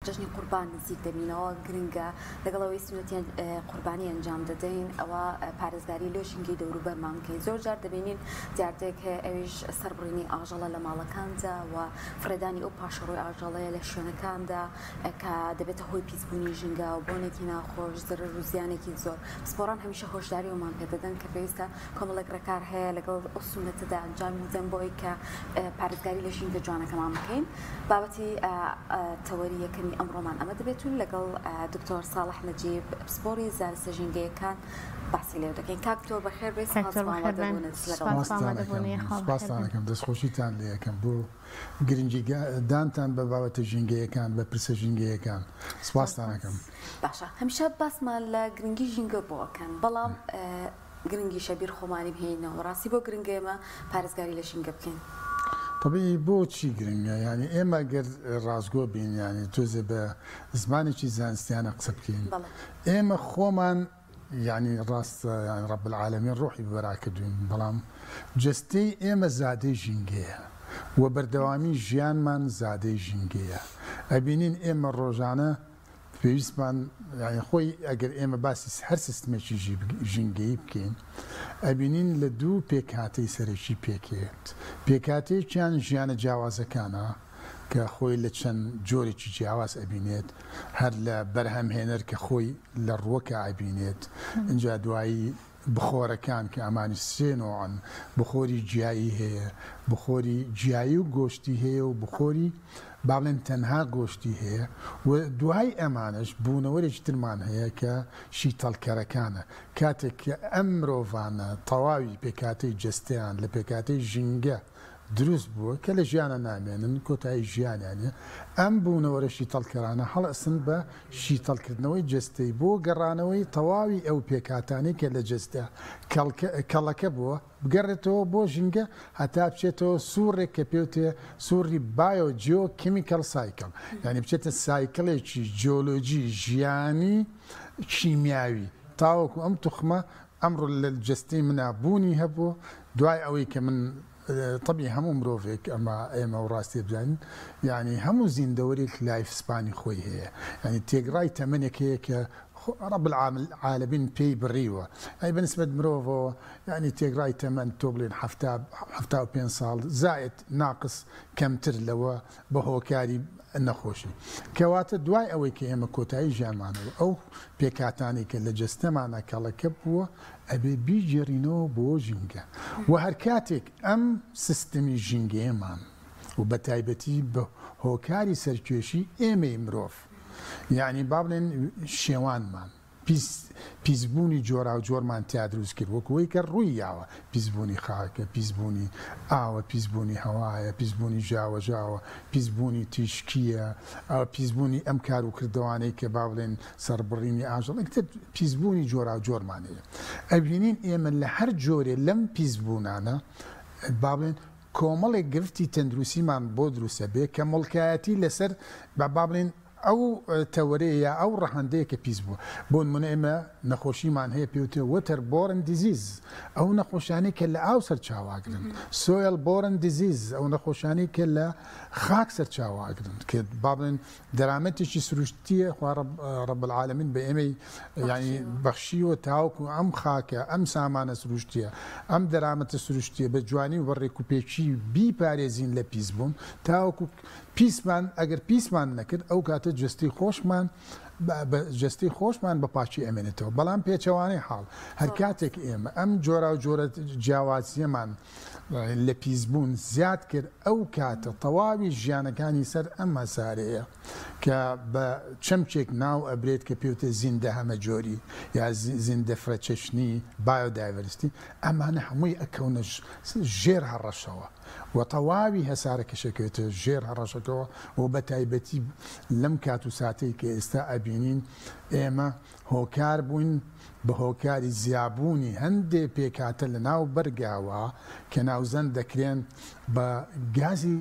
جەژنی قوربان نزیک دەبینەوە، گرنگە لەگەڵ ئەوەی سوننەتی قوربانی ئەنجام دەدەین ئەوە پارێزگاری لۆ ژینگەی دەوروبەرمان بکەین. زۆر جار دەبینین دیاردەیەک هەیە ئەویش سەربڕینی ئاژەڵە لە ماڵەکاندا و فڕێدانی ئەو پاشەڕۆی ئاژەڵەیە لە شوێنەکاندا کە دەبێتە هۆی پیسبوونی ژینگە و بۆنێکی ناخۆش، زەرەر و زیانێکی زۆر. پسپۆڕان هەمیشە هۆشداری ئەومان پێدەدەن کە پێویستە کۆمەڵێک ڕێکار هەیە لەگەڵ ئەو سوننەتەدا ئەنجامی بدەن بۆ ئەوەی کە پارێزگاری لە ژینگە جوانەکەمان بکەین. بابەتی تەوەری یەکەمی ئەمڕۆمان ئەمە دەبێت و لەگەڵ دکتۆر ساڵح نەجیب پسپۆڕی زانستە ژینگەیەکان باسی لێو دەکەین. کاک دکتۆر بەخێر بێی، سپاس بۆ ئامادەبوونت لەگەڵمان. سپاستان ئەکەم، دەستخۆشیتان لێ ئەکەم بۆ گرنگی دانتان بە بابەتە ژینگەیەکان، بە پرسە ژینگەیەکان، سپاستان ئەکەم. باشە هەمیشە باسمان لە گرنگی ژینگە بۆ ئەکەن، بەڵام گرنگیشە بیر خۆمانی بهێنینەوە، ڕاستی بۆ گرنگە ئێمە پارێزگاری لە ژینگە بکەین؟ تەبیعی بۆچی گرنگە؟ یانی ئێمە گەر ڕاستگۆ بین، یانی تۆزێ بە زمانێکی زانستیانە قسە بکەین، ئێمە خۆمان یانی ڕاستە یانی رب العالمین ڕۆحی بەرا کردوین، بەڵام جەستەی ئێمە زادەی ژینگەیە و بەردەوامی ژیانمان زادەی ژینگەیە. ئەبینین ئێمە ڕۆژانە پێویستمان یانی خۆی ئەگەر ئێمە باسی هەر سیستمێکی ژینگەیی بکەین ئەبینین لە دوو پێکهاتەی سەرەکی پێکهێت، پێکهاتەیەکیان ژیانە جیاوازەکانە کە خۆی لە چەند جۆرێکی جیاواز ئەبینێت، هەر لە بەرهەمهێنەر کە خۆی لە ڕووەکا ئەبینێت، ئینجا دوایی بخۆرەکان کە ئەمانیش سێ نۆعن، بخۆری گیایی هەیە، بخۆری گیایی و گۆشتی هەیە و بخۆری با بڵێن تەنها گۆشتی هەیە و دوای ئەمانەش بوونەوەرێکی ترمان هەیە کە شیتەڵکەرەکانە. کاتێک کە ئەم مرۆڤانە تەواوی پێکهاتەی جەستەیان لە پێکهاتەی ژینگە دروست بووە کە لە ژیانا نامێنن، کۆتایی ژیانیانە، ئەم بوونەوەرە شیتەڵکەرانە هەڵئەسن بە شیتەڵکردنەوەی جەستەی بۆ گەڕانەوەی تەواوی ئەو پێکهاتانەی کە لە جەستە کەڵەکە بووە بگەڕێتەوە بۆ ژینگە هەتا بچێتەوە سوڕێک کە پێوتێ سوڕی bio geochemical cycle یانی بچێتە cycle ێکی جیۆلۆجی ژیانی کیمیاوی تاوەکو ئەم توخمە ئەمڕۆ لە جەستەی منا بوونی هەبوو دوای ئەوەی کە من تەبی هەموو مرۆڤێک ئەمە ئێمە و ڕاستیە بزانین یعنی هەموو زیندەوەرێک life span ی خۆی هەیە یعنی تێگڕای تەمەنێک هەیە کە رب العالمین پێی بڕیوە ئەی بەنسبەت مرۆڤەوە یعنی تێگڕای تەمەن تۆ بڵێن 75 ساڵ زائد ناقص کەمتر لەوە بە هۆکاری نەخۆشی. کەواتە دوای ئەوەی کە ئێمە کۆتایی ژیانمانەوە ئەو پێکهاتانەی کە لە جەستەمانا کەڵەکە بووە ئەبێ بیگێڕینەوە بۆ ژینگە و هەرکاتێک ئەم سیستمی ژینگەیەمان و بە تایبەتی بە هۆکاری سەرکێشی ئێمەی مرۆڤ یانی با بڵێن شێوانمان پیس پیسبوونی جۆراوجۆرمان تیا دروست کرد وەکو ئەوەی کە ڕووی یاوە پیسبوونی خاکە پیسبوونی ئاوە پیسبوونی هەوایە پیسبوونی ژاوەژاوە پیسبوونی تیشکییە پیسبوونی ئەم کار و کردەوانەی کە با بڵێن سەربڕینی ئاژەڵ ئیتر پیسبوونی جۆراوجۆرمان هەیە ئەبینین ئێمە لە هەر جۆرێ لەم پیسبوونانە با بڵێن کۆمەڵێک گرفتی تەندروسیمان بۆ دروستە بێ کە موڵکایەتی لەسەر با بڵێن ئەو تەوەرەیە یا ئەو ڕەهەندەیە کە پیس بووە. بۆ نموونە ئێمە نەخۆشیمان هەیە پێی وترێ water borne disease ئەو نەخۆشیانەی کە لە ئاو سەرچاوە ئەگرن، soil borne disease ئەو نەخۆشیانەی کە لە خاک سەرچاوە ئەگرن کە با بڵێن دەرامەتێکی سروشتییە خوا رب العالمین بە ئێمەی یانی بەخشیوە تاوەکو ئەم خاکە ئەم سامانە سروشتییە ئەم دەرامەتە سروشتییە بە جوانی و بە ڕێکوپێکی بیپارێزین لە پیسبوون تاوەکو پیسمان ئەگەر پیسمان نەکرد ئەو کاتە جەستەی خۆشمان جەستەی خۆشمان بە پاکی ئەمێنێتەوە بەڵام پێچەوانەی حاڵ هەر کاتێک ئێمە ئەم جۆرا و جۆرە جیاوازیەمان لە پیسبوون زیاد کرد ئەو کاتە تەواوی ژیانەکانی سەر ئەم هەسارەیە کە بە چەمکێک ناو ئەبرێت کە پێوتە زیندە هەمەجۆری یا زیندە فرەچەشنی biodiversity ئەمانە هەمووی ئەکەونە ژێر هەڕەشەوە. و تەواوی هەسارەکەش ئەکەوێتە ژێر هەڕەشەکەوە و بە تایبەتی لەم کات و ساتەی کە ئێستا ئەبینین ئێمە هۆکار بووین بە هۆکاری زیابوونی هەندێ پێکهاتە لە ناو بەرگاوە کە ناوزەند دەکرێن بە گازی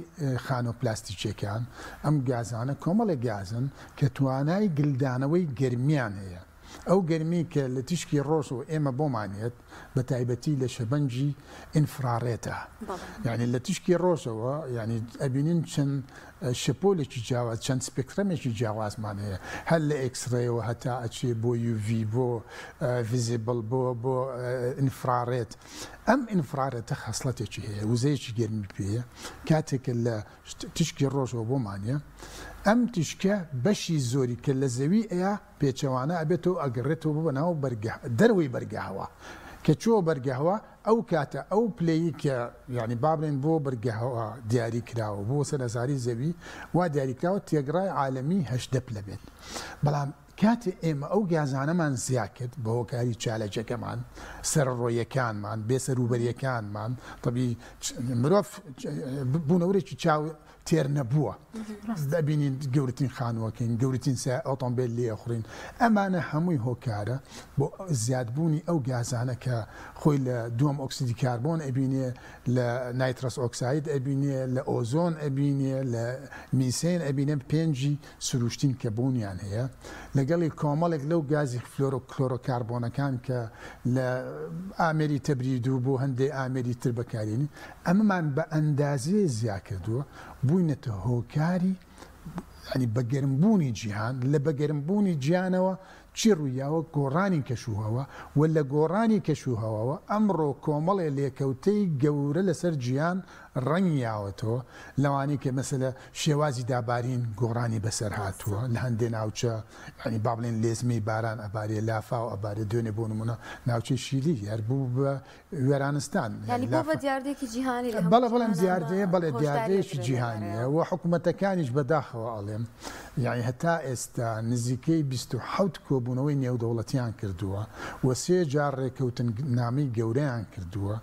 خانووە پلاستیکیەکان، ئەم گازانە کۆمەڵێک گازن کە توانای گلدانەوەی گەرمیان هەیە. ئەو گەرمی کە لە تیشکی ڕۆژەوە ئێمە بۆمان یەت بە تایبەتی لە شەبەنگی ئینفرارێتە یعنی لە تیشکی ڕۆژەوە یعنی ئەبینین چەند شەپۆلێکی جیاواز چەند سپێکترەمێکی جیاوازمان هەیە هەر لە ئێکسڕەیەوە هەتا ئەچێ بۆ یوVی بۆ ڤیزیبڵ بۆ بۆ ئینفرارێت ئەم ئینفرارێتە خەسڵەتێکی هەیە وزەیەکی گەرمی پێیە کاتێک کە لە تیشکی ڕۆژەوە بۆمانە ئەم تیشکە بەشی زۆری کە لە زەوی ئەیا پێچەوانە ئەبێتەوە ئەگەڕێتەوە بۆ ناو بەرگە دەرەوەی بەرگە هەوا کە چووە بەرگە هەوا ئەو کاتە ئەو پلەی کە یعنی با بڵێن بۆ بەرگە هەوا دیاری کراوە بۆ سەر هەزاری زەوی وا دیاری کراوە تێگڕای عالەمی 18 پلە بێت بەڵام کاتێ ئێمە ئەو گازانەمان زیا کرد بە هۆکاری چالەکیەکەمان سەرڕۆیەکانمان بێسەروبەریەکانمان طبی مرۆڤ بوونەوەرێکی چاو تێر نەبووە دەبینین گەورترین خانووەکەین گەورترین سە ئۆتۆمبیل لێ ئەخورین ئەمانە هەمووی هۆکارە بۆ زیادبوونی ئەو گازانە کە خۆی لە دووەم ئۆکسیدی کاربۆن ئەبینێ لە نایترەس ئۆکساید ئەبینێ لە ئۆزۆن ئەبینێ لە میسێن ئەبینێ پێنجی سروشتین کە بوونیان هەیە لەگەڵی کۆمەڵێک لەو گازی فلۆرۆ کلۆرۆکاربۆنەکان کە لە ئامێری تەبرید و بۆ هەندێ ئامێری تر بەکارێنین ئەمەمان بە ئەندازەیە زیا کردووە بووینەتە هۆکاری یانی بە گەرمبوونی جیهان لە بە گەرمبوونی جیانەوە چی ڕوویاوە گۆڕانی کەشوهەوا و لە گۆڕانی کەشوهەواوە ئەمڕۆ کۆمەڵێ لێکەوتەی گەورە لەسەر جیهان ڕەنگیاوەتەوە لەوانەی کە مەسەلە شێوازی دابارین گۆڕانی بەسەر هاتووە لە هەندێ ناوچە یانی با بڵێن لێزمەی باران ئەبارێ لافاو ئەبارێ دوێنێ بۆ نمونە ناوچەی شیلی هەر بوو بە وێرانستان یانی بۆ بە دیاردەیەکی جیهانی لە هەموو بەڵێ بەڵێ جیهانا دیاردەیە بەڵێ هۆشداری دیاردەیەکی ئەدرێ لەو جیهانیە بارەیەوە. و حکومەتەکانیش بەداخەوە ئەڵێم یانی هەتا ئێستا نزیکەی 27 کۆبوونەوەی نێودەوڵەتیان کردووە و سێ جار ڕێکەوتننامەی گەورەیان کردووە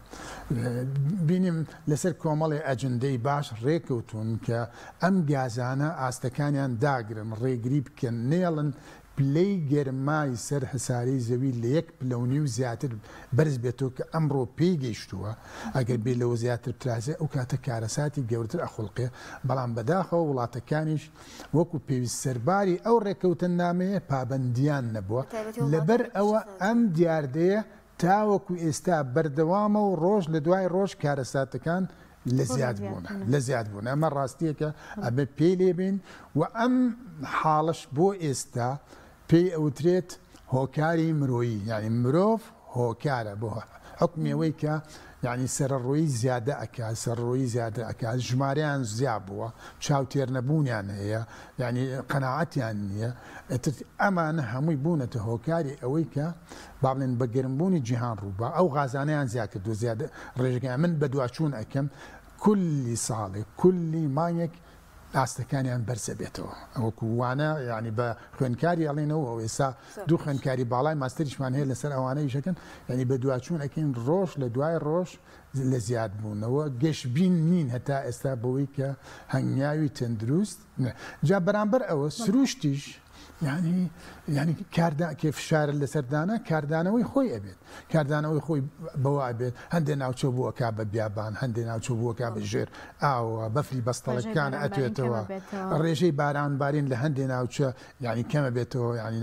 بینیم لەسەر کۆمەڵێ ئەجندەی باش ڕێکەوتوون کە ئەم گازانە ئاستەکانیان داگرن ڕێگری بکەن نێڵن پلەی گەرمای سەر هەسارەی زەوی لە یەک پلە و نیو زیاتر بەرز بێتەوە کە ئەمڕۆ پێی گەیشتووە، ئەگەر بێ لەوە زیاتر بترازێ ئەو کاتە کارەساتی گەورەتر ئەخوڵقێ، بەڵام بەداخەوە وڵاتەکانیش وەکو پێویست سەرباری ئەو ڕێککەوتننامەیە پابەندیان نەبووە، بەتایبەتی وڵاتە لەبەر ئەوە ئەم پیشەسازییەکان. دیاردەیە تاوەکو ئێستا بەردەوامە و ڕۆژ لە دوای ڕۆژ کارەساتەکان لە زیاد بوونە لە زیاد بوون ئەمە ڕاستیەکە ئەبێ پێی لێ بین و ئەم حاڵەش بۆ ئێستا پێی ئەوترێت هۆکاری مرۆیی یعنی مرۆڤ هۆکارە بۆ حکمی ئەوەی کە یعنی سەرڕۆیی زیادە ئەکا سەرڕۆیی زیادە ئەکا ژمارەیان زیا بووە چاوتێر نەبوونیان هەیە یعنی قەناعەتیان نییە ئیتر ئەمانە هەمووی بوونەتە هۆکاری ئەوەی کە با بڵێن بە گەرمبوونی جیهان ڕووبا ئەو غازانەیان زیاد کردووە زیاد ڕێژەکەیان من بەدواچوون ئەکەم کولی ساڵێک کولی مانگێک ئاستەکانیان بەرزەبێتەوە وەکو وانە یعنی بە خوێندکاری ئەڵێنەوە ئەو ئێستا دوو خوێندکاری باڵای ماستەریشمان هەیە لەسەر ئەوانە ئیشەکەن یعنی بەدواچوون ئەکەین ڕۆژ لە دوای ڕۆژ لە زیادبوونەوە گەشبین نین هەتا ئێستا بەوەی کە هەنگاوی تەندروست جا بەرامبەر ئەوە سروشتیش یانی یانی کاردا کێ فشارت لەسەر دانا کاردانەوەی خۆی ئەبێت کاردانەوەی خۆی بەوە ئەبێت هەندێ ناوچە بووەکە بە بیابان هەندێ ناوچە بووەکە بە ژێر ئاوە بەفری بەستەڵەکان ئەتوێتەوە ڕێژەی باران بارین لە هەندێ ناوچە یعنی کەمە بێتەوە یعنی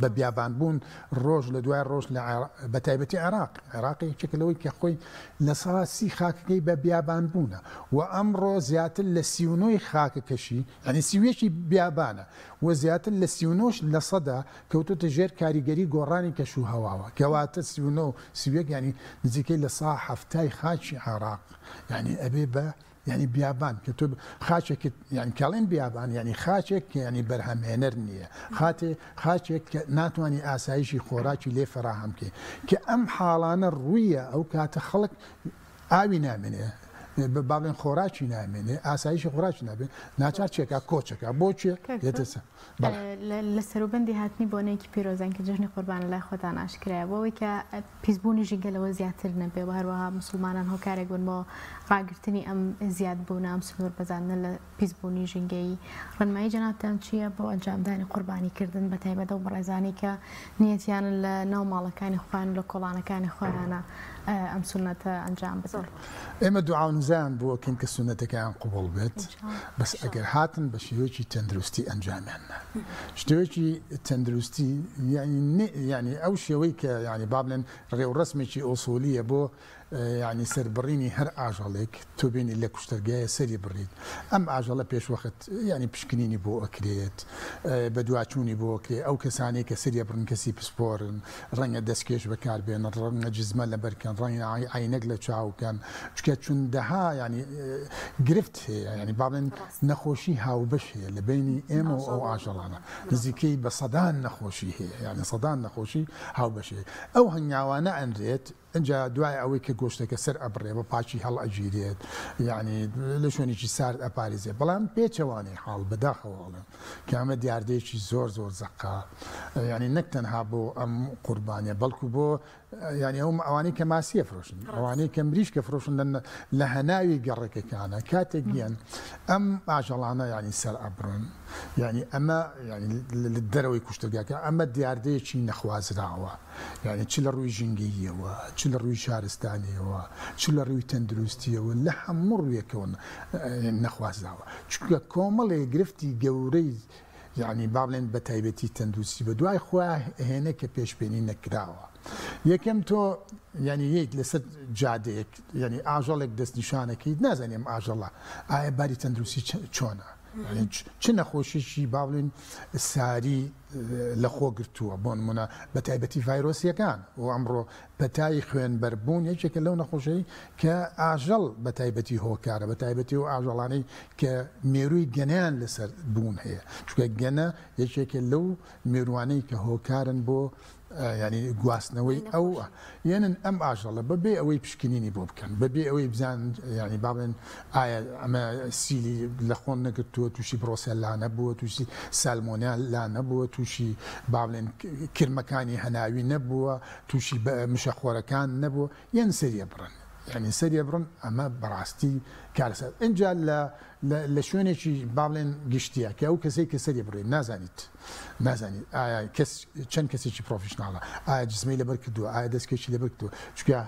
بە بیابان بوون ڕۆژ لە دوای ڕۆژ لە بە تایبەتی عێراق عێراق یەکێکە لەوەی کە خۆی لە سا سی خاکەکەی بە بیابان بوونە و ئەمڕۆ زیاتر لە 39 خاکەکەشی یعنی 31ی بیابانە و زیاتر لە 39 لە سەدا کەوتۆتە ژێر کاریگەری گۆڕانی کەش و هەواوە کەواتە 39 و 31 یعنی نزیکەی لە سا هەفتای خاکی عێراق یعنی ئەبێ بە یعنی بیابان کە تۆ خاچێکت یعنی کاڵێن بیابان یعنی خاچێک کە یعنی بەرهەمهێنەر نییە خاتێ خاچێک کە ناتوانانی ئاسایشی خۆراکی لێ فەراهەم بکەی کە ئەم حاڵانە ڕوویە ئەو کاتە خەڵک ئاوی نامێنێ با بڵێن خۆراکی نامێنێ ئاسایشی خۆراکی نابێ ناچار چێکا کۆچەکە بۆ چێ دێتە سەر لە سەروبەندی هاتنی بۆنەیەکی پیرۆزان کە جەژنی قوربانە لای خۆتان ئاشکرایە بۆ ئەوەی کە پیسبوونی ژینگە لەوە زیاتر نەبێ و هەروەها موسڵمانان هۆکارێک بن بۆ ڕاگرتنی ئەم زیادبوونە ئەم سنوور بەزاندنە لە پیسبوونی ژینگەیی ڕێنمایی جەنابتان چییە بۆ ئەنجامدانی قوربانی کردن بە تایبەت ئەو بەڕێزانەی کە نیەتیانە لە ناو ماڵەکانی خۆیان و لە کۆڵانەکانی خۆیانە ئەم سوننەتە ئەنجام بدەن؟ ئێمە دوعا و نزا. ڕەجایان بۆ ئەکەین کە سوننەتەکەیان قبوڵ بێت، بەس ئەگەر هاتن بە شێوەیەکی تەندروستی ئەنجامیان نا. شێوەیەکی تەندروستی یانی ئەو شێوەی کە یانی با بڵێن ڕێوڕەسمێکی ئوسولیە بۆ یانی سەربڕینی هەر ئاژەڵێک تۆ بێنی لە کوشتەرگایە سەری بڕیت ئەم ئاژەڵە پێشوەخت یانی پشکنینی بۆ ئەکرێت بەدواچوونی بۆ ئەکرێ ئەو کەسانەی کە سەری ئەبڕن کەسی پسپۆرن ڕەنگە دەستکێش بەکار بێنن ڕەنگە جزمە لەبەر کەن ڕەنگە عەینەک لە چاو کەن چونکە چوندەها یانی گرفت هەیە یانی با بڵێن نەخۆشی هاوبەش هەیە لە بەینی ئێمە و ئەو ئاژەڵانە نزیکەی بە سەدان نەخۆشی هەیە یانی سەدان نەخۆشی هاوبەش هەیە ئەو هەنگاوانە ئەنرێت ئینجا دوای ئەوەی کە گۆشتەکە سەر ئەبڕێ بە پاکی هەڵئەگیرێت یانی لە شوێنێکی سارد ئەپارێزێ بەڵام پێچەوانەی حاڵ بەداخەوە ئەڵێم کە ئەمە دیاردەیەکی زۆر زۆر زەقە یانی نەک تەنها بۆ ئەم قوربانیە بەڵکو بۆ یانی ئەو ئەوانەی کە ماسیە فرۆشن ئەوانەی کە مریشکە فرۆشن لە هەناوی گەڕەکەکانە کاتێک گیان ئەم ئاژەڵانە یانی سەر ئەبڕن یانی ئەمە یانی لە دەرەوەی کوشتگاکە ئەمە دیاردەیەکی نەخوازراوە یانی چ لە ڕووی ژینگەییەوە، چ لە ڕووی شارستانییەوە، چ لە ڕووی تەندروستییەوە لە هەموو ڕوویەکەوە نەخوازراوە. چونکە کۆمەڵێ گرفتی گەورەی یانی با بڵێن بە تایبەتی تەندروستی بە دوای خۆیا هێنێ کە پێشبینی نەکراوە. یەکەم تۆ یانی یەیت لەسەر جادەیەک یانی ئاژەڵێک دەستنیشانەکەیت نازانی ئەم ئاژەڵە ئایا باری تەندروستی چۆنە؟ چ نەخۆشیی با بڵێن ساری لەخۆ گرتووە، بۆ نموونە بە تایبەتی ڤایرۆسییەکان و ئەمڕۆ پەتای خوێنبەربوون یەکێکە لەو نەخۆشیی کە ئاژەڵ بە تایبەتی هۆکارە، بە تایبەتی ئەو ئاژەڵانەی کە مێرووی گەنەیان لەسەر بوون هەیە، چونکە گەنە یەکێکە لەو مێرووانەی کە هۆکارن بۆ یانی گواستنەوەی ئەو یەنن ئەم ئاژەڵە بەبێ ئەوەی پشکنینی بۆ بکەن بەبێ ئەوەی بزانن یانی با بڵێن ئایا ئەمە سیلی لە خۆن نەگرتووە تووشی بڕۆسێلا نەبووە تووشی سالمۆنێلا نەبووە تووشی با بڵێن کرمەکانی هەناوی نەبووە تووشی مشەخۆرەکان نەبووە یەن سەریە بڕن یعنی سەریە بڕن ئەمە بەڕاستی کارەسات ئینجا لە لە شوێنێکی با بڵێن گشتیە کە ئەو کەسەی کە سەری بڕێ نازانیت نازانیت ئایا کەس چەند کەسێکی پرۆفیشناڵە ئایا جسمەی لەبەر کردووە ئایا دەستکێکی لەبەر کردووە چونکە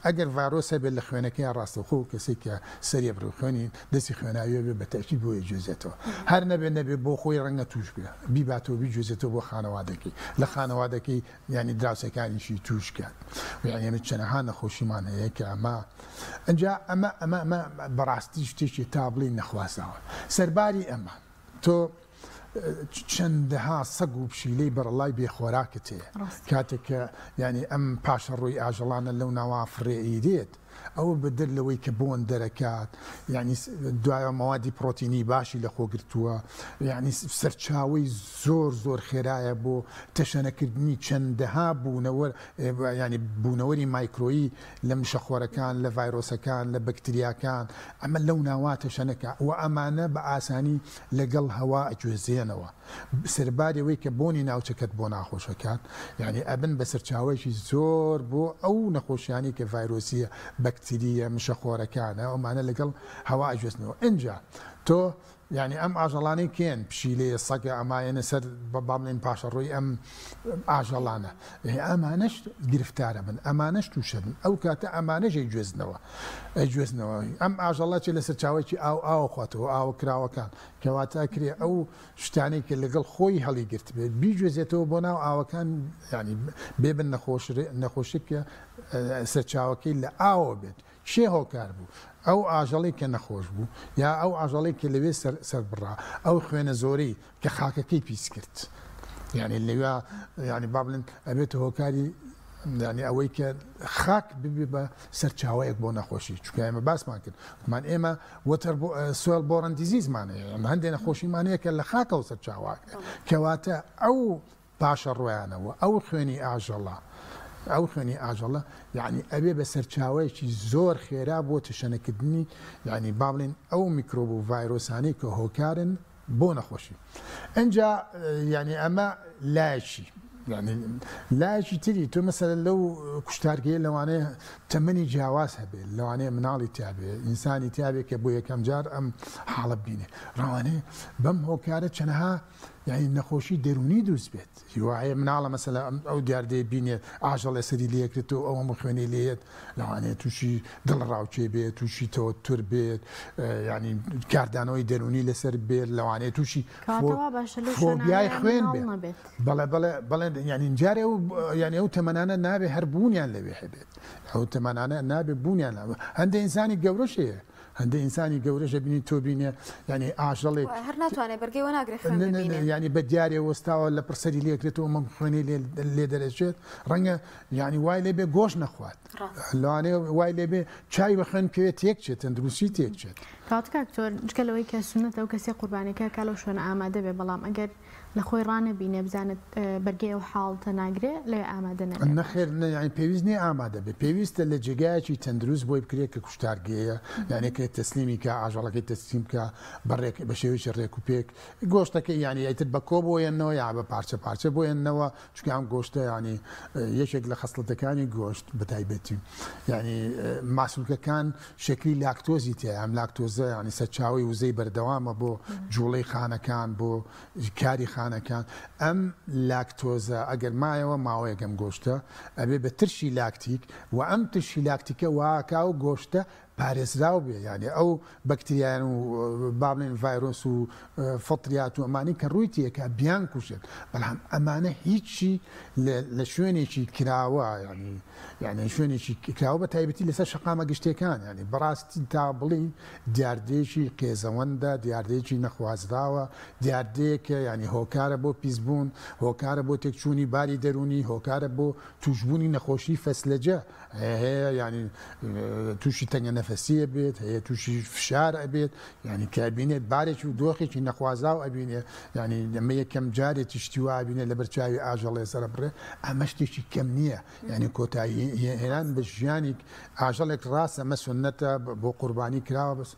ئەگەر ڤایرۆس هەبێت لە خوێنەکەیان ڕاستەوخۆ کەسێک کە سەری بڕی خوێنی دەستی خوێناویە بێ بە تەئکید بۆی ئەگوێزێتەوە هەر نەبێ نەبێ بۆ خۆی ڕەنگە توش بێ بیباتەوە بیگوێزێتەوە بۆ خانەوادەکەی لە خانەوادەکەی یانی دراوسێکانیشی توش کات یانی ئێمە چەنەها نەخۆشیمان هەیە کە ئەمە ئەجا ئەمە ئەمە ئەمە بەڕاستی شتێکی تا بڵێی نەخوازراوە سەرباری ئەمە تۆ چەندەها سەگ و پشیلەی بەڕەڵای بێ خۆراکت هەیە کاتێک کە یانی ئەم پاشەڕۆی ئاژەڵانە لەو ناوا فڕێ ئەیرێت ئەوە بەدەر لەوەی کە بۆن دەرەکات یانی دوایە مەوادی پڕۆتینی باشی لەخۆ گرتووە یانی سەرچاوەی زۆر زۆر خێرایە بۆ تەشەنەکردنی چەندەها بوونەوەر یانی بوونەوەری مایکرۆیی لە مشەخۆرەکان لە ڤایرۆسەکان لە بەکتریاکان ئەمە لەو ناوا تەشەنەکە و ئەمانە بە ئاسانی لەگەڵ هەوا ئەگوێزرێنەوە سەرباری ئەوەی کە بۆنی ناوچەکەت بۆ ناخۆش ئەکات یانی ئەبن بە سەرچاوەیەکی زۆر بۆ ئەو نەخۆشیانەی کە ڤایرۆسیە بەکتریە مشەخۆرەکانە ئەومانە لەگەڵ هەوا ئەگوێزنەوە ئینجا تۆ یانی ئەم ئاژەڵانەی کێن پشیلەیە سەگە ئەمایەنە سەر با بڵێین پاشەڕۆی ئەم ئاژەڵانە ئەمانەش گرفتارە بن ئەمانەش تووشە بن ئەو کاتە ئەمانەش ئەیگوێزنەوە ئەیگوێزنەوە ئەم ئاژەڵە چێ لە سەرچاوەیەکی ئاو ئاوە خواتەوە ئاوە کراوەکان کەواتە ئەکرێ ئەو شتانەی کە لەگەڵ خۆی هەڵیگرتبێت بیگوێزێتەوە بۆ ناو ئاوەکان یانی بێ بن نەخۆش نەخۆشی کە سەرچاوەکەی لە ئاوە بێت کێ هۆکار بوو ئەو ئاژەڵی کە نەخۆش بوو یا ئەو ئاژەڵی کە لەوێ سەر بڕا ئەو خوێنە زۆرەی کە خاکەکەی پیس کرد یعنی لەوێ یعنی با بڵێن ئەبێتە هۆکاری یعنی ئەوەی کە خاک ببێ بە سەرچاوەیەک بۆ نەخۆشی چونکە ئێمە باسمان کرد وتمان ئێمە وەتەر soil borne disease مان هەیە ئەمە هەندێک نەخۆشیمان هەیە کە لە خاکەوە سەرچاوە کەواتە ئەو پاشەڕۆیانەوە ئەو خوێنی ئاژەڵە ئەو خوێنی ئاژەڵە یعنی ئەبێ بە سەرچاوەیەکی زۆر خێرا بۆ تەشەنەکردنی یعنی با بڵێن ئەو میکرۆب و ڤایرۆسانەی کە هۆکارن بۆ نەخۆشی ئینجا یعنی ئەمە لایەکی یعنی لایەکی تری تۆ مەسەلە لەو کوشتارگەیە لەوانەیە تەمەنی جیاواز هەبێت لەوانەیە مناڵی تیابێ ئینسانی تیابێ کە بۆ یەکەم جار ئەم حاڵە بینێ ڕەوانەیە بەم هۆکارە چەنەها یعنی نەخۆشی دەروونی دروست بێت. هیوا هەیە مناڵە مەسەلە ئەو دیاردەیە بینێت ئاژەڵێ سەری لێکرێتەوە ئەو هەموو خوێنەی لێیەت لەوانەیە تووشی دڵەڕاوکێ بێت تووشی تەوەتور بێت یعنی کاردانەوەی دەروونی لەسەر بێت لەوانەیە تووشی فۆبیای خوێن بێت بەڵێ بەڵێ بەڵێ یعنی جارێ و یعنی ئەو تەمەنانە نابێ هەر بوونیان لەوێ هەبێت ئەو تەمەنانە نابێ بوونیان هەندێک ئینسانی گەورەش هەیە هەندێ ئینسانی گەورەش ئەبینی تۆ بینێ یانی ئاژەڵێک هەر ناتوانێت بەرگەی وە ناگرێت خوێن ببینێ یانی بە دیارێ وەستاوە لە پڕ سەری لێکرێتەوە مەم خوێنی لێ دەرەچێت ڕەنگە یانی وای لێ بێ گۆشت نەخوات لەوانەیە وای لێ بێ چای بە خوێن بکەوێت تێک چێت تەندروستی تێک چێت. کاک دکتۆر جگە لەوەی کە سوننەتە ئەو کەسەی قوربانیەکە کا لەو شوێنە ئامادە بێ بەڵام ئەگەر لە خۆی ڕانەبینێ بزانێت بەرگەی ئەو حاڵتە ناگرێ لەوێ ئامادە نەبێ. نەخێر یانی پێویست نیە ئامادە بێ پێویستە لە جێگایەکی تەندروست بۆی بکرێت کە کوشتارگەیە یانی کە تەسلیمی کا ئاژەڵەکەی تەسلیم کا بە ڕێک بە شێوەیەکی ڕێک و پێک گۆشتەکەی یانی ئیتر بە کۆ بۆیەنەوە یا بە پارچە پارچە بۆیەنەوە چونکە ئەم گۆشتە یانی یەکێک لە خەسڵەتەکانی گۆشت بە تایبەتی یانی ماسولکەکان شەکری لاکتۆزی تیایە ئەم لاکتۆزە یانی سەرچاوەی وزەی بەردەوامە بۆ جوڵەی خانەکان بۆ کاری خانەکان ئەم لاکتۆزە ئەگەر مایەوە ماوەیەک ئەم گۆشتە ئەبێ بە ترشی لاکتیک و ئەم ترشی لاکتیکە واکا و گۆشتە پارێزراو بێ یانی ئەو بەکتریایان و با بڵێن ڤایرۆس و فطریات و ئەمانەی کە ڕووی تێکا بیان کوژێت بەڵام ئەمانە هیچی لە شوێنێکی کراوە یانی یعنی شوێنێکی کراوە بە تایبەتی لەسەر شەقامە گشتیەکان یعنی بەڕاستی تا بڵێی دیاردەیەکی قێزەوەندە دیاردەیەکی نەخوازراوە دیاردەیەکە یعنی هۆکارە بۆ پیسبوون هۆکارە بۆ تێکچوونی باری دەروونی هۆکارە بۆ تووشبوونی نەخۆشی فەسلەجە هەیە یعنی تووشی تەنگە نەفەسیە بێت هەیە تووشی فشار ئەبێت یعنی کە ئەبینێت بارێکی و دۆخێکی نەخوازراو ئەبینێ یعنی ئەمە یەکەم جارێتی شتی وا ئەبینێت لەبەر چاوی ئاژەڵێ سەرەبڕێ ئەمە شتێکی کەم نییە یعنی کۆتایی هێنان بە ژیانی ئاژەڵێک ڕاستە ئەمە سوننەتە بۆ قوربانی کراوە بەس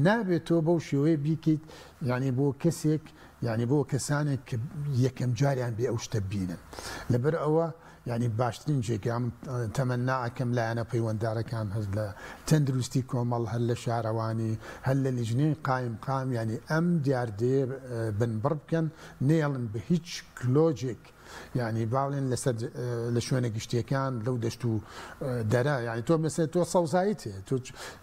نابێت تۆ بەو شێوەیە بیکەیت یعنی بۆ کەسێک یعنی بۆ کەسانێک کە یەکەم جاریان بێ ئەو شتە بینن لەبەر ئەوە یانی باشترین جێگا من تەمەنا ئەکەم لایەنە پەیوەندارەکان هەر لە تەندروستی کۆمەڵ هەر لە شارەوانی هەر لە لیژنەی قایمقام یانی ئەم دیاردەیە بنبڕ بکەن نەیەڵن بە هیچ کلۆجێک یانی با بڵێن لەسەر لە شوێنە گشتیەکان لەو دەشت و دەرە یانی تۆ مەسەلەن تۆ سەوزاییت هەیە تۆ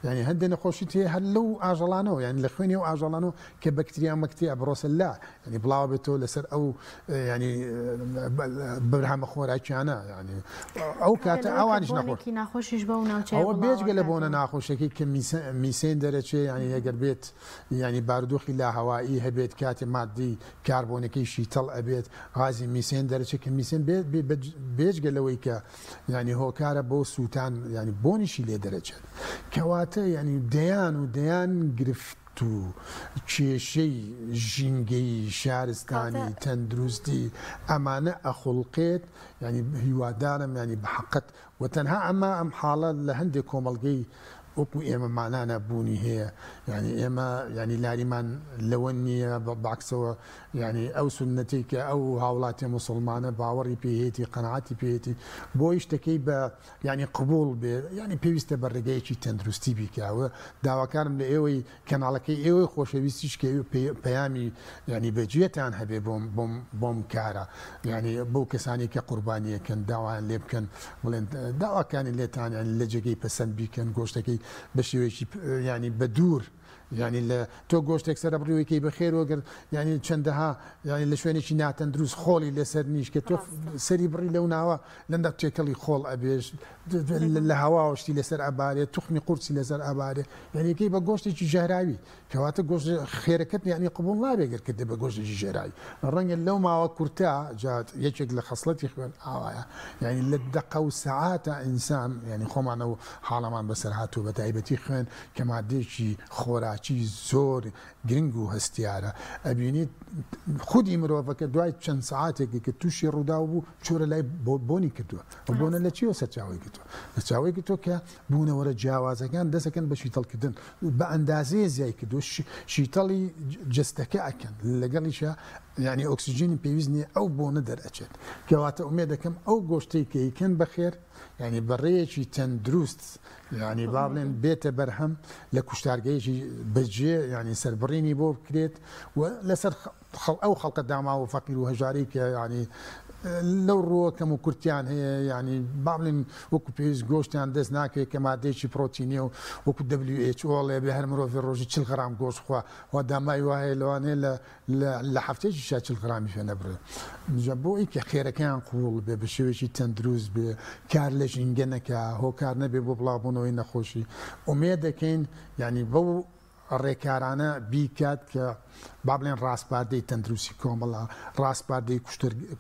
یانی هەندێک نەخۆشیت هەیە هەر لەو ئاژەڵانەوە یانی لە خوێنی ئەو ئاژەڵانەوە کە بەکتریا مەکتریا بڕۆسە لا یانی بڵاوە بێتەوە لەسەر ئەو یانی بەرهەمە خۆراکیانە یانی ئەو کاتە ئەوانیش نەخۆش ناخۆشیش بەو ناوچەیە ئەوە بێجگە لە بۆنە ناخۆشەکەی کە میسێن دەرەچێ یانی ئەگەر بێت یانی بارودۆخی لاهەوایی هەبێت کاتێ ماددەی کاربۆنەکەی شیتەڵ ئەبێت غازی میسێن دەرەچێت کە میسێن بێجگە لەوەی کە یانی هۆکارە بۆ سووتان یانی بۆنیشی لێ دەرەچێت کەواتە یانی دەیان و دەیان گرفت و کێشەی ژینگەیی، شارستانی، تەندروستی ئەمانە ئەخوڵقێت، یانی هیوادارم یانی بە حەقت و تەنها ئەمە ئەم حاڵە لە هەندێک کۆمەڵگەی وەکو ئێمە مانانە بوونی هەیە، یانی ئێمە یانی لاریمان لەوە نییە بەعکسەوە یانی ئەو سوننەتەی کە ئەو هاوڵاتیە موسڵمانە باوەڕی پێیەتی قەناعەتی پێیەتی بۆی شتەکەی بە یانی قبوڵ بێ یانی پێویستە بە ڕێگەیەکی تەندروستی بیکا و داواکارم لە ئێوەی کەناڵەکەی ئێوەی خۆشەویستیش کە پەیامی یانی بەجێتان هەبێ بۆم بۆم بۆم کارە یانی بۆ کەسانی کە قوربانیەکەن داوایان لێ بکەن بڵێن داواکانی لێتان یانی لە جێگەی پەسەند بیکەن گۆشتەکەی بە شێوەیەکی یانی بە دوور یانی لە تۆ گۆشتێک سەرە بڕیوەی کەی بەخێر وەگەر یانی چەندەها یانی لە شوێنێکی ناتەندروست خۆڵی لەسەر نیش کە تۆ سەری بڕی لەو ناوە لەندا تێکەڵی خۆڵ ئەبێش لە هەواوە شتی لەسەر ئەبارێ توخمی قورسی لەسەر ئەبارێ یانی کەی بە گۆشتێکی ژەهراوی کەواتە گۆشت خێرەکەت یانی قبوڵ نابێ گەر کردی بە گۆشتێکی ژەهراوی ڕەنگە لەو ماوە کورتە جا یەکێک لە خەسڵەتی خوێن ئاوایە یانی لە دەقە و سەعاتە ئینسان یانی خۆمان ئەو حاڵەمان بەسەر هاتووە بە تایبەتی خوێن کە مادەیەکی خۆراکی زۆر گرنگ و هەستیارە ئەبینیت خودی مرۆڤەکە دوای چەند سەعاتێکی کە تووشی ڕووداو بوو چۆرە لای بۆنی کردووە و بۆنە لە چیەوە سەرچاوەی گرتووە سەرچاوەی گرتووە کە بوونەوەرە جیاوازەکان دەستەکەن بە شیتەڵکردن بە ئەندازەیە زیای کردووە شیتەڵی جەستەکە ئەکەن لەگەڵیشە یعنی ئۆکسجینی پێویست نییە ئەو بۆنە دەرئەچێت. کەواتە ئومێد دەکەم ئەو گۆشتەی کە ئەیکەن بەخێر یانی بە ڕێیەکی تەندروست یانی با بڵێن بێتە بەرهەم لە کوشتارگەیەکی بەجێ یانی سەربڕینی بۆ بکرێت و لەسەر ئەو خەڵکە داماو و فەقیر و هەژارەی کە یانی لەو ڕووە کەم و کورتیان هەیە یانی با بڵێن وەکو پێویست گۆشتیان دەست ناکەوێت کە مادەیەکی پرۆتینیە و وەکو WHO ئەڵێ بێ هەر مرۆڤی ڕۆژی 40 غرام گۆشت خوا و دامای وا هەیە لەوانەیە لە لە هەفتەیەکیشا 40 غرامی پێ نەبڕێ جا بۆ ئەوی کە خێرەکەیان قبوڵ بێ بە شێوەیەکی تەندروست بێ کار لە ژینگە نەکا هۆکار نەبێ بۆ بڵاوبوونەوەی نەخۆشی ئومێد دەکەین یانی بەو ڕێکارانە بیکات کە با بڵێن ڕاسپاردەی تەندروستی کۆمەڵە، ڕاسپاردەی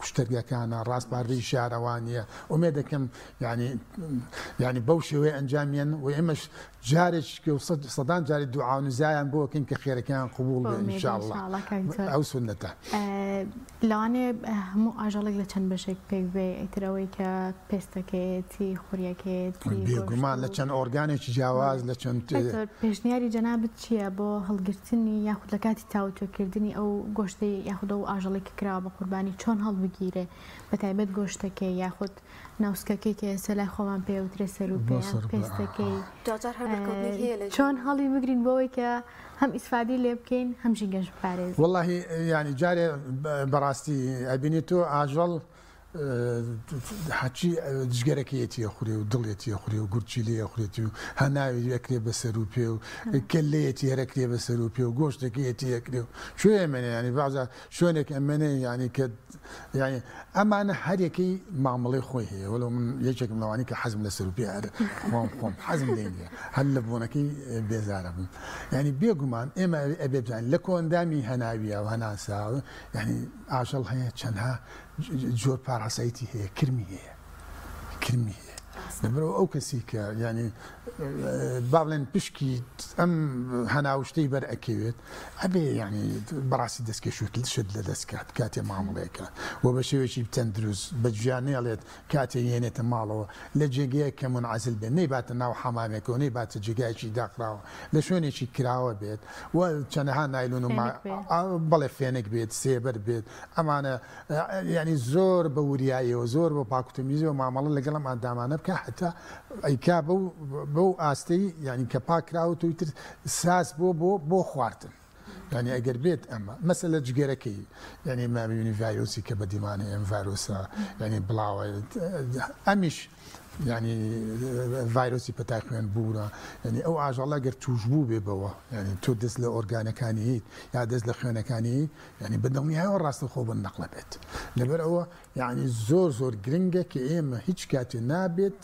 کوشتەرگەکانە، ڕاسپاردەی شارەوانییە، ئومێد دەکەم یانی یانی بەو شێوەیە ئەنجامیان و ئێمەش جارێکی و سەدان جاری دوعا و نزایان بۆ ئەکەین کە خێرەکەیان قبوڵ بێ ان شاء اللە ئەو سوننەتە. لەوانەیە هەموو ئاژەڵێک لە چەند بەشێک پێک بێ ئیتر ئەوەی کە پێستەکەیەتی خوریەکەیەتی گۆشت و بێگومان لە چەند ئۆرگانێکی جیاواز لە چەند دکتۆر پێشنیاری جەنابت چییە بۆ هەڵگرتنی یاخود لە کاتی تاوتوێکردنی ئەو گۆشتەی یاخود ئەو ئاژەڵێک کە کراوە بە قوربانی چۆن هەڵبگیرێ بە تایبەت گۆشتەکەی یاخود ناوسکەکەی کە ئێستا لای خۆمان پێ وترێ سەروپێ پێستەکەی دواجار هەر بەرکەوتنێک هەیە لە چۆن هەڵی بگرین بۆ ئەوەی کە هەم ئیسفادەی لێ بکەین هەم ژینگەش بپارێزین. وەڵاهی یانی جارێ بەڕاستی ئەبینی تۆ ئاژەڵ هەرچی جگەرەکەیەتی ئەخورێ و دڵێتی ئەخورێ و گورچیلەی ئەخورێتی و هەناوی ئەکرێ بە سەر و پێ و کەللەیەتی هەر ئەکرێ بە سەر و پێ و گۆشتەکەیەتی ئەکرێ و کوێ ئەمێنێ یانی بەعزا شوێنێک ئەمێنێ یانی کە یانی ئەمانە هەریەکەی مامەڵەی خۆی هەیە وەلو من یەکێکم لەوانی کە حەزم لە سەر و پێ هەر خۆم خۆم حەزم لێ نییە هەر لە بۆنەکەی بێزارە بم یانی بێگومان ئێمە ئەبێ بزانین لە کۆئەندامی هەناویە و هەناسە یانی ئاژەڵ هەیە چەندها جۆر پاراسایتی هەیە کرمی هەیە کرمی هەیە لەبەرئەوە ئەو کەسی کە یانی با بڵێن پشکی ئەم هەناوشتەی بەر ئەکەوێت ئەبێ یانی بەڕاستی دەستکێش و شت لە دەست کات کاتێ مامەڵەیەکە و بە شێوەیەکی تەندروست بە جیا نێڵێت کاتێ یێنێتە ماڵەوە لە جێگەیەک کە منعزل بێت نەیباتە ناو حەمامێکەوە نەیباتە جێگایەکی داخراوە لە شوێنێکی کراوە بێت و چەنەها نایلون و بەڵێ فێنک بێت سێبەر بێت ئەمانە یانی زۆر بە وریاییەوە زۆر بە پاک و تەمیزەوە مامەڵە لەگەڵ ئەم ئەندامانە بکە هەتا ئەیکا بەو بەو ئاستەی یانی کە پاک کراوەتەوە ئیتر ساز بۆ بۆ بۆ خواردن یانی ئەگەر بێت ئەمە مەسەلە جگەرەکەی یانی ما ببینی ڤایرۆسی کە بەدیمان هەیە ئەم ڤایرۆسە یانی بڵاوە ئەمیش یانی ڤایرۆسی پەتای خوێن بوورە یانی ئەو ئاژەڵە گەر توش بوو بێ بەوە یانی تۆ دەست لە ئۆرگانەکانی هیت یا دەست لە خوێنەکانی یانی بە دڵنیایەوە ڕاستەوخۆ بن نەقلە بێت لەبەر ئەوە یانی زۆر زۆر گرنگە کە ئێمە هیچ کاتێ نابێت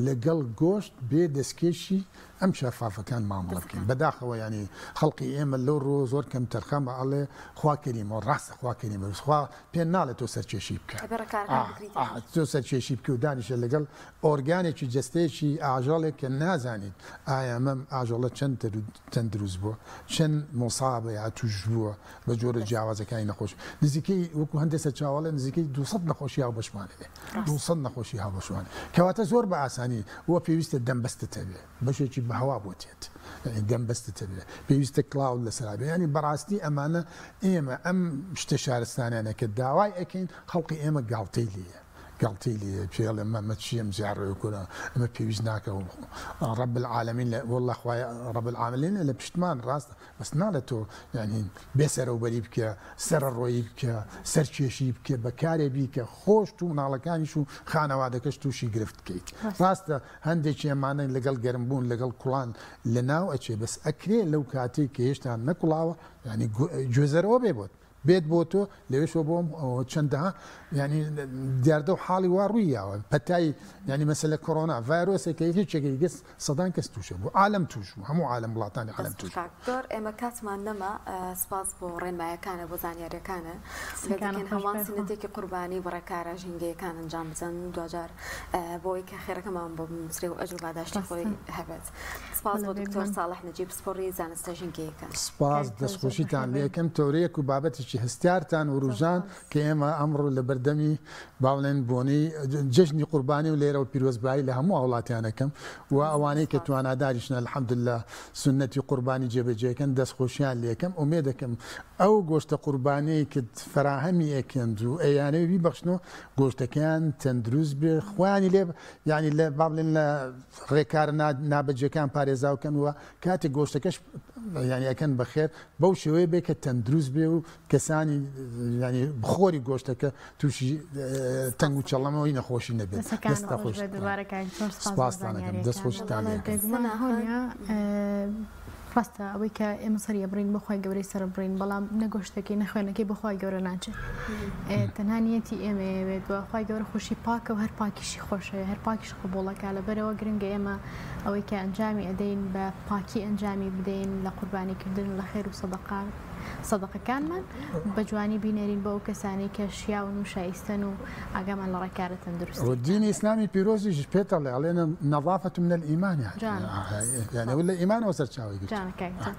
لەگەڵ گۆشت بێ دەستکێشی ئەم شەفافەکان مامەڵە بکەین بەداخەوە یانی خەڵقی ئێمە لەو ڕۆ زۆر کەم تەرخەمە ئەڵێ خوا کەریمە ڕاستە خوا کەریمە بەس خوا پێ ناڵێ تۆ سەرکێشی بکە تۆ سەرکێشی بکە و دانیشە لەگەڵ ئۆرگانێکی جەستەیەکی ئاژەڵێک کە نازانیت ئایا ئەمە ئاژەڵە چەند تەندروست بووە چەند موسابە یا توش بووە بە جۆرە جیاوازەکانی نەخۆشی نزیکەی وەکو هەندێک سەرچاوەڵێ نزیکەی 200 نەخۆشی هاوبەشمان هەیە 200 نەخۆشی هاوبەشمان کەواتە زۆر بە ئاسانی وە پێویستە دەمبەستت هەبێ بەشێکی بە هەوا بۆ تێت یعنی دەمبەستت هەبێ پێویستە کڵاوت لەسەر بێ یعنی بەڕاستی ئەمانە ئێمە ئەم شتە شارستانیانە کە داوای ئەکەین خەڵقی ئێمە گاڵتەی لێیە گاڵتەی لێیە پێ ئەڵێ مە چی ئەم زیاڕەوە کورە ئەمە پێویست ناکە رب العالمین لە واللە خوایە رب العالمین لە پشتمان ڕاستە بەس ناڵێ تۆ یعنی بێ سەرەوبەری بکە سەرەڕۆیی بکە سەرکێشی بکە بە کارێ بیکە خۆشت و مناڵەکانیش و خانەوادەکەش تووشی گرفت بکەیت ڕاستە هەندێکی ئەمانە لەگەڵ گەرم بوون لەگەڵ کوڵان لە ناو ئەچێ بەس ئەکرێ لەو کاتەی کە هێشتا نەکوڵاوە یعنی گوێزەرەوە بێ بۆت بێت بۆ تۆ لەوێشەوە بۆم چەندەها یعنی دیاردە و حاڵی وا ڕووی یاوە پەتای یعنی مەسەلە کۆرۆنا ڤایرۆسێکە یەکێکێکی گەس سەدان کەس تووشە بوو عالم تووش بوو هەموو عالم وڵاتانی عالم تووش بوو. دکتۆر ئێمە کاتمان نەما سپاس بۆ ڕێنمایەکانە بۆ زانیاریەکانە دەکەین هەمان سنەتێکی قوربانی و ڕێکارە ژینگەیەکان ئەنجام بدەن دواجار بۆی کە خێرەکەمان بۆ بنووسرێ و ئەجر و پاداشتی خۆی هەبێت سپاس بۆ دکتۆر ساڵح نەجیب پسپۆڕی زانستە ژینگەیەکان. سپاس دەستخۆشیتان لێکەم تەورەیەک و بابەتێکی. بابەتێکی هەستیارتان وروژان کە ئێمە ئەمڕۆ لە بەردەمی با بڵێن بۆنەی جەژنی قوربانی و لێرەوە پیرۆزبایی لە هەموو هاوڵاتیان ئەکەم و ئەوانەی کە تواناداریشن الحمدللە سوننەتی قوربانی جێبەجێکەن دەستخۆشیان لێکەم ئومێدەکەم ئەو گۆشتە قوربانیەی کە فەراهەمی ئەکەن و ئەیانەوێ بیبەخشن و گۆشتەکەیان تەندروست بێ خۆیانی لێ یعنی لە با بڵێن لە ڕێکارە نابەجێکان پارێزاو کەن و کاتێک گۆشتەکەش یعنی ئەکەن بەخێر بەو شێوەیە بێ کە تەندروست بێ و کەسانی یعنی بخۆری گۆشتەکە تووشی تەنگ و چەڵەمەوەی نەخۆشی نەبێت. دەستەکانت خۆش بێت دووبارە کاک زۆر سپاس بۆ سپاستان ئەکەم دەست زانیاریەکان. خۆشیتان لێ بکەم. بێگومان هۆنیا ڕاستە ئەوەی کە ئێمە سەری ئەبڕین بۆ خوای گەورەی سەر بڕین بەڵام نە گۆشتەکەی نە خوێنەکەی بۆ خوای گەورە ناچێت تەنها نیەتی ئێمەیەوێت و خوای گەورە خۆشی پاکە و هەر پاکیشی خۆشەوێ هەر پاکیش قبوڵەکە لەبەرەوە گرنگە ئێمە ئەوەی کە ئەنجامی ئەدەین بە پاکی ئەنجامی بدەین لە قوربانی کردن و لە خێر و سەدەقە سەدەقەکانمان بە جوانی بینێرین بۆ ئەو کەسانەی کە شیاون و شایستەن و ئاگامان لە ڕێکارە تەندروستیەکان. دینی ئیسلامی پیرۆزیش پێت ئەڵێ ئەڵێ نظافة من الایمان جوانە. یانی ئەوە لە ئیمانەوە سەرچاوەی گرتووە. جوانە کاک جان.